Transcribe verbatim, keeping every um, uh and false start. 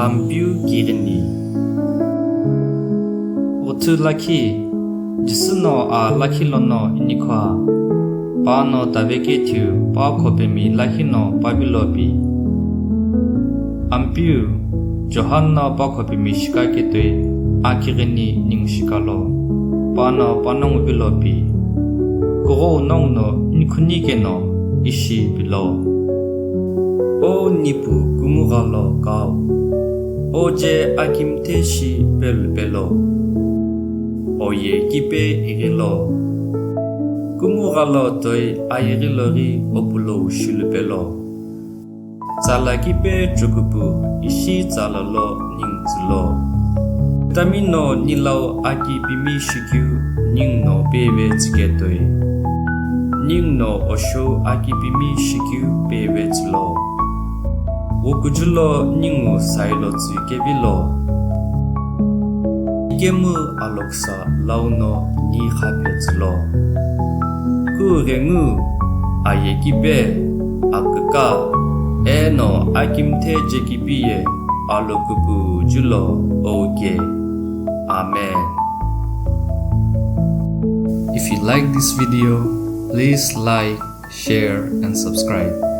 Ampeu kighini. Ghuthu lakhi, Jisü no aa lakhi lono inikhua, pa no tave kethiu pa khopemi lakhi no pavilo pi. Ampeu, John no pa khopemi shikaketoi akighini ningu shikalo, pa no panongu vilo pi. Kughou nongu no inikhuni keno ishi pilo. O Nipu kungugha lo kau, o je akimthe shi pelupelo, oye kipe ighilo. Kungugha lo toi ayighilo ghi opulou shilupelo. Tsala kipe chukupu ishi tsala lo ningu tsulo. Tamino nilau akipimi shikeu ningu no peve tsiketoi. Ningu no osho akipimi shikeu peve tsilo. Wokujulo ningu sailo tsui kevilo. Ikemu aloksa launo ni khape tsilo. Ku ghengu aye kipe, aküka, eno akimthe jekipiye alokupu julo ouke. Amen. If you like this video, please like, share, and subscribe.